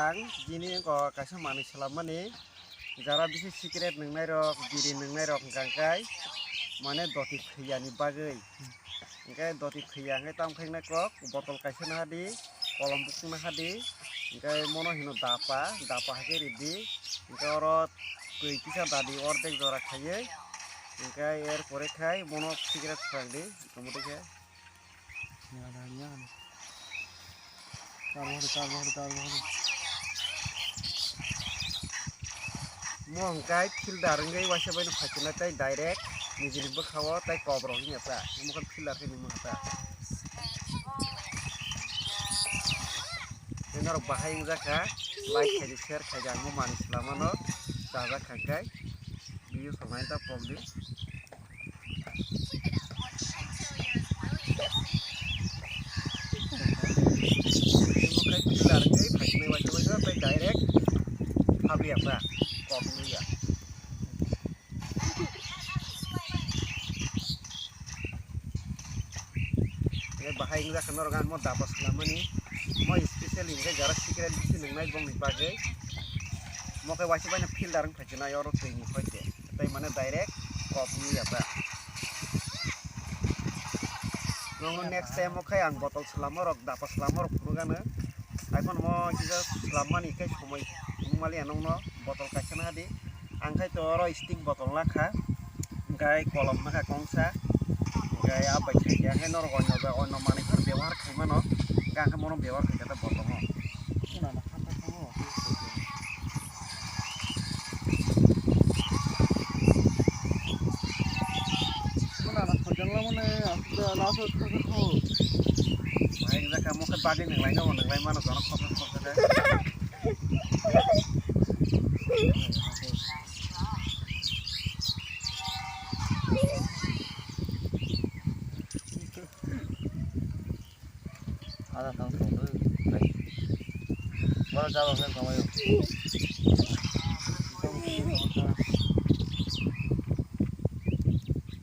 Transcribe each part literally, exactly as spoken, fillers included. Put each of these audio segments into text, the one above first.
Ang bini wngkha kaisa manwi swlammani, jara bisi cigarette nwngnai rok, biri nwngnai rok hwnkha khe mane doti thwiyani bagwi. Hwnkhe doti thwiya hwnkhe tamo khe wngnai kok, botol kaisa nahadi, kolom bukhuk nahadi, hwnkhe mono hino dapa, dapa hai khe ridi, hwnkhe oro twi kisa dadi ordek jora khaiwi, hwnkhe er pore khai mono cigarette phwrangdi, tongmotwi khe. Mo hwnkhe filter wngwi waisa baino phaikhe tei direct nijini bwkhao tei kok rok wngya ta, omo khe filter khe nungma ta. Tei norok bahai wngjakha, like khaidi, share khaidi, ang bo manwi swlamano chajak kha khe, video samai ta pokdi. Tei filter wngwi phaikhe waisa waisa tei direct phabriya ta, kok wngya. Bahai wngjakha norok ang mo daba swlammani. Mo special hwnkhe jara cigarette bisi nwngnai bongni bagwi. Mo khe waisa baino filter wng phaikhe nai oro twi ni khoite. Tei mane direct kok wngya ta. Nokno next time o khe ang botol swlamo rok, daba swlamo rok phunukgano. Iphone mo kisa swlammani khe somoi phunukmaliya nokno botol kaisa nahadi. Ang khai to oro stick botol nakha, hwnkhe kolom nakha kongsa, hwnkhe abai khaikhe, hwnkhe norok onyo bai onyo manwi phano bebohar khaimano, hwnkhe ang khe mono bebohar khaikhe ta botol no. Bahai wngjakha, mo khe bagwi nwnglai no, nwnglai mano, jono khopsa khopsa khe. Ada tang tong tu, bai. Mana jawab kan kau ayo.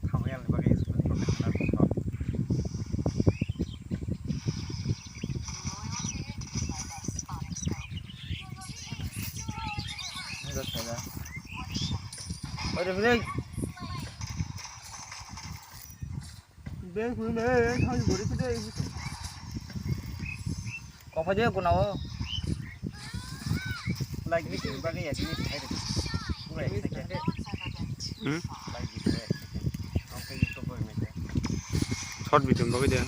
Kau yang bagi seperti profesional. Ada saya. Ada beri. Beng hwn beng hwn gori pide. Kopa je guna o. Like ni bagi ya ni hai de. Pura excited. Hmm? Like ni pura excited. Oke, YouTube boy ni. Short video bagi de.